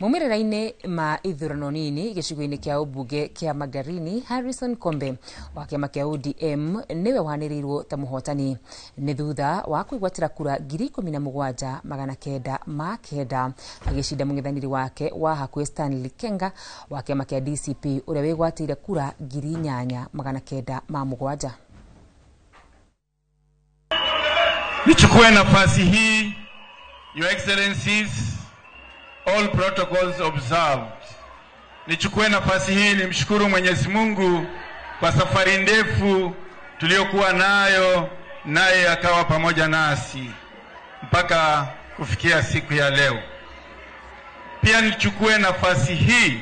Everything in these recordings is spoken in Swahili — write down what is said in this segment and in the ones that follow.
Maumĩrĩra-inĩ ma ithurano nini gĩcigo-inĩ kĩa ũmbunge kĩa Magarini, Harrison Kombe wa kĩama kĩa ODM nĩwe wanĩrĩirwo ta mũhotani nĩ thutha wa kwĩgwatĩra kura 17,909 agĩcinda mũng'ethanĩri wake wa hakuhĩ Stanley Kenga wa kĩama kĩa DCP ũrĩa wĩgwatĩire kura 8,907. Nichukue nafasi hii, Your Excellencies, all protocols observed. Nichukue nafasi hii nimshukuru Mwenyezi Mungu kwa safari ndefu tuliyokuwa nayo, naye akawa pamoja nasi mpaka kufikia siku ya leo. Pia nichukue nafasi hii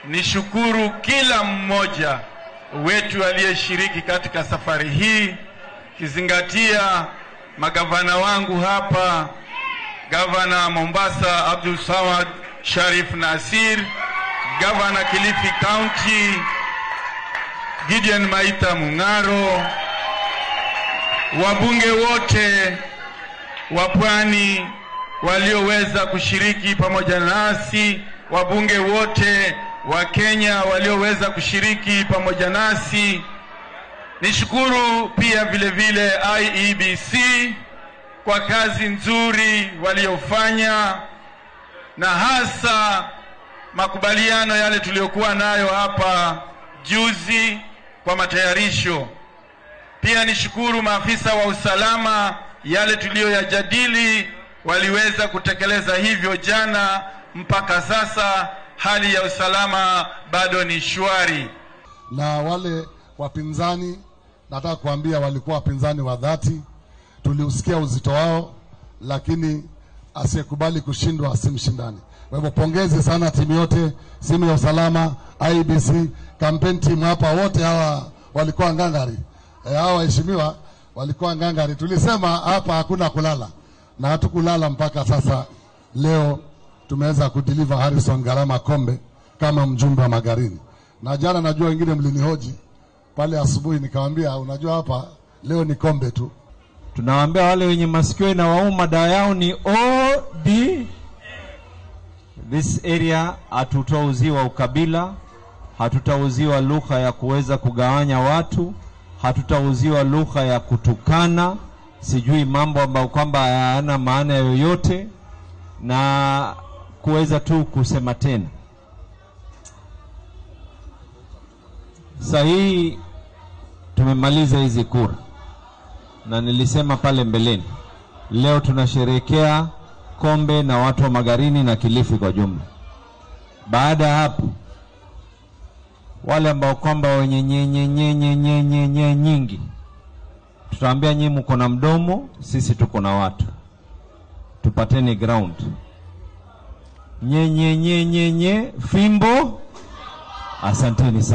nishukuru kila mmoja wetu aliyeshiriki katika safari hii, kizingatia magavana wangu hapa, Gavana Mombasa Abdul Samad Sharif Nasir, Gavana Kilifi County Gideon Maitha Mung'aro, wabunge wote wa Pwani walioweza kushiriki pamoja nasi, wabunge wote wa Kenya walioweza kushiriki pamoja nasi. Nishukuru pia vile vile IEBC kwa kazi nzuri waliofanya, na hasa makubaliano yale tuliyokuwa nayo hapa juzi kwa matayarisho. Pia nishukuru maafisa wa usalama, yale tuliyoyajadili waliweza kutekeleza hivyo jana. Mpaka sasa hali ya usalama bado ni shwari. Na wale wapinzani, nataka kuambia walikuwa wapinzani wa dhati. Tuliusikia uzito wao, lakini asiyekubali kushindwa asimshindani. Kwa hivyo pongezi sana timu yote, timu ya usalama, IEBC, campaign team hapa, wote hawa walikuwa ngangari. Hawa waheshimiwa walikuwa ngangari. Tulisema hapa hakuna kulala, na hatukulala mpaka sasa. Leo tumeweza kudeliver Harrison Garama Kombe kama mjumbe wa Magarini. Na jana najua wengine mlinihoji pale asubuhi, nikawaambia unajua hapa leo ni Kombe tu. Tunawaambia wale wenye masikio na wauma dawa yao ni OD. This area hatutauziwa ukabila, hatutauziwa lugha ya kuweza kugawanya watu, hatutauziwa lugha ya kutukana, sijui mambo ambayo kwamba hayana maana yoyote, na kuweza tu kusema tena. Sasa tumemaliza hizi kura, na nilisema pale mbeleni, leo tunasherehekea Kombe na watu wa Magarini na Kilifi kwa jumla. Baada ya hapo, wale ambao kwamba wenye nyenye nyenye nyenye nyenye nyingi, tutaambia nyinyi mko na mdomo, sisi tuko na watu, tupateni ground. Nyenye nyenye nyenye fimbo. Asanteni sana.